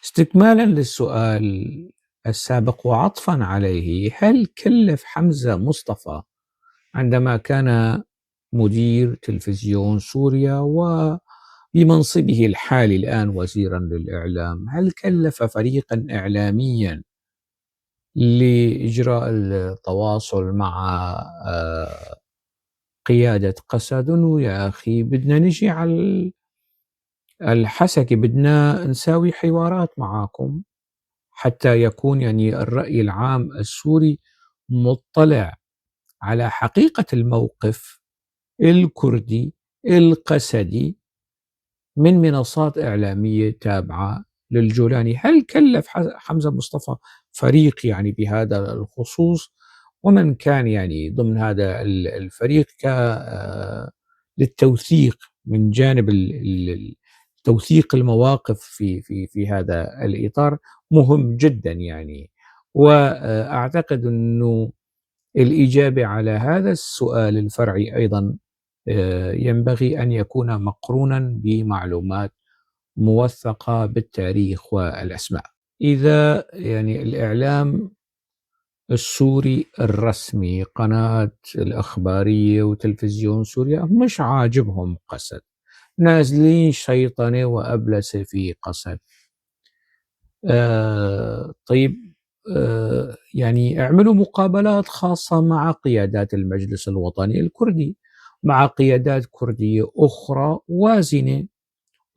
استكمالا للسؤال السابق وعطفا عليه، هل كلف حمزة مصطفى عندما كان مدير تلفزيون سوريا وبمنصبه الحالي الآن وزيرا للإعلام، هل كلف فريقا إعلاميا لإجراء التواصل مع قيادة قسد؟ إنه يا أخي بدنا نجي على الحسكة، بدنا نساوي حوارات معاكم حتى يكون الرأي العام السوري مطلع على حقيقة الموقف الكردي القسدي من منصات إعلامية تابعة للجولاني. هل كلف حمزة مصطفى فريق بهذا الخصوص؟ ومن كان ضمن هذا الفريق للتوثيق من جانب توثيق المواقف في هذا الإطار مهم جدا. وأعتقد أنه الإجابة على هذا السؤال الفرعي أيضا ينبغي أن يكون مقرونا بمعلومات موثقة بالتاريخ والأسماء. إذا الإعلام السوري الرسمي، قناة الأخبارية وتلفزيون سوريا، مش عاجبهم قسد، نازلين شيطنة وأبلسة في قسد. اعملوا مقابلات خاصة مع قيادات المجلس الوطني الكردي، مع قيادات كردية أخرى وازنة.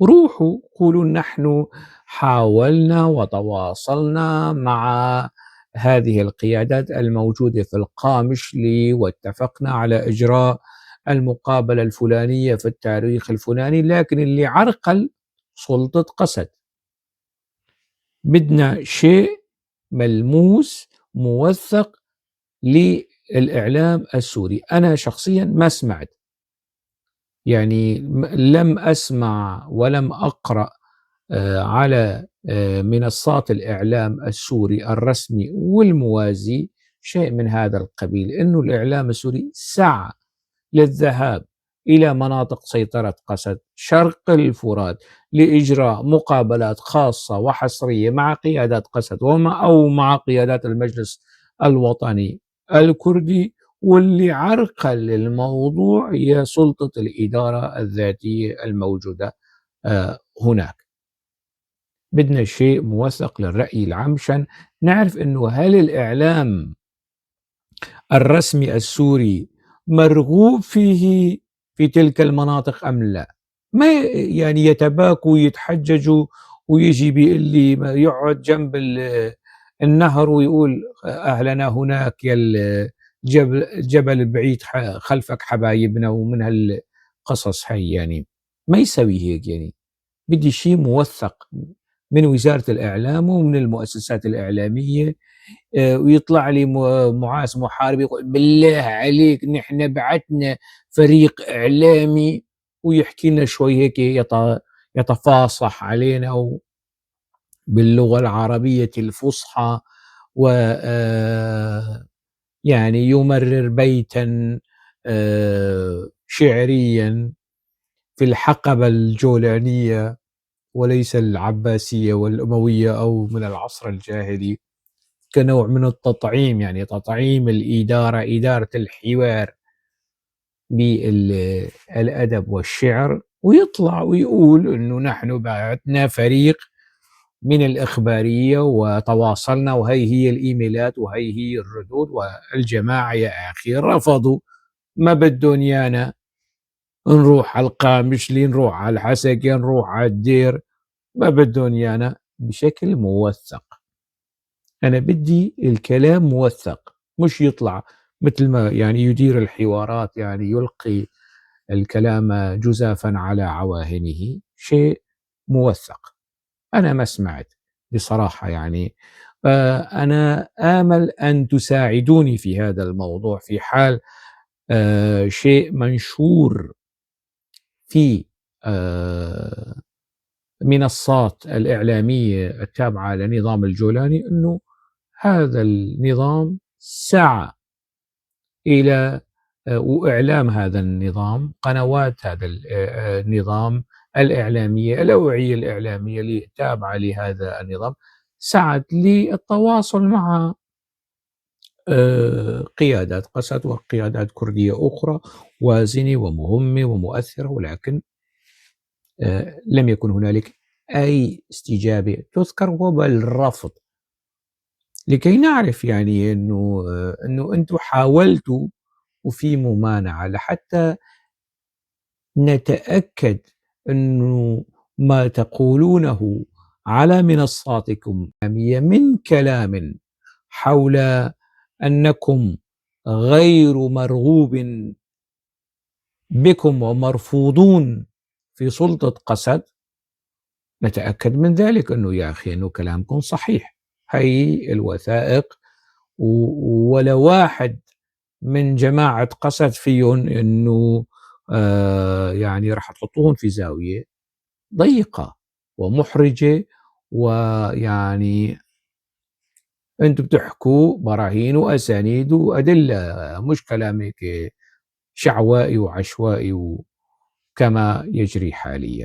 روحوا قولوا نحن حاولنا وتواصلنا مع هذه القيادات الموجودة في القامشلي واتفقنا على إجراء المقابلة الفلانية في التاريخ الفلاني، لكن اللي عرقل سلطة قسد. بدنا شيء ملموس موثق للإعلام السوري. أنا شخصيا ما سمعت، لم أسمع ولم أقرأ على منصات الإعلام السوري الرسمي والموازي شيء من هذا القبيل، إنه الإعلام السوري سعى للذهاب إلى مناطق سيطرة قسد شرق الفرات لإجراء مقابلات خاصة وحصرية مع قيادات قسد أو مع قيادات المجلس الوطني الكردي، واللي عرقل الموضوع هي سلطة الإدارة الذاتية الموجودة هناك. بدنا شيء موثق للرأي العام عشان نعرف إنه هل الإعلام الرسمي السوري مرغوب فيه في تلك المناطق أم لا. ما يتباكوا ويتحججوا ويجي بيقول لي يقعد جنب النهر ويقول أهلنا هناك يا الجبل البعيد خلفك حبايبنا ومن هالقصص هي. ما يسوي هيك. بدي شيء موثق من وزارة الإعلام ومن المؤسسات الإعلامية، ويطلع لي معاذ محارب يقول بالله عليك نحن بعتنا فريق إعلامي، ويحكي لنا شوي هيك يتفاصح علينا باللغة العربية الفصحى، و يمرر بيتا شعريا في الحقبة الجولانية وليس العباسية والأموية أو من العصر الجاهلي، كنوع من التطعيم، يعني تطعيم الإدارة، إدارة الحوار بالأدب والشعر، ويطلع ويقول إنه نحن بعتنا فريق من الإخبارية وتواصلنا، وهي هي الإيميلات وهي هي الردود، والجماعة يا أخي رفضوا، ما بدهم يانا نروح على القامشلي، نروح على الحسكة، نروح على الدير، ما بدهم يانا، بشكل موثق. أنا بدي الكلام موثق، مش يطلع مثل ما يدير الحوارات، يلقي الكلام جزافا على عواهنه، شيء موثق. أنا ما سمعت بصراحة، أنا آمل أن تساعدوني في هذا الموضوع في حال شيء منشور في منصات الإعلامية التابعة لنظام الجولاني، أنه هذا النظام سعى إلى وإعلام هذا النظام، قنوات هذا النظام، الإعلامية، الأوعية الإعلامية اللي تابعة لهذا النظام سعت للتواصل مع قيادات قسد وقيادات كردية أخرى وازنة ومهمة ومؤثرة، ولكن لم يكن هنالك أي استجابة تذكر وبل رفض. لكي نعرف إنه أنتم حاولتوا وفي ممانعة، لحتى نتأكد إنه ما تقولونه على منصاتكم من كلام حول أنكم غير مرغوب بكم ومرفوضون في سلطة قسد، نتأكد من ذلك أنه يا أخي أنه كلامكم صحيح، هي الوثائق ولا واحد من جماعة قسد فيهم أنه رح تحطوهم في زاوية ضيقة ومحرجة، ويعني أنتم بتحكوا براهين وأسانيد وأدلة، مش كلام هيك شعوائي وعشوائي كما يجري حاليا.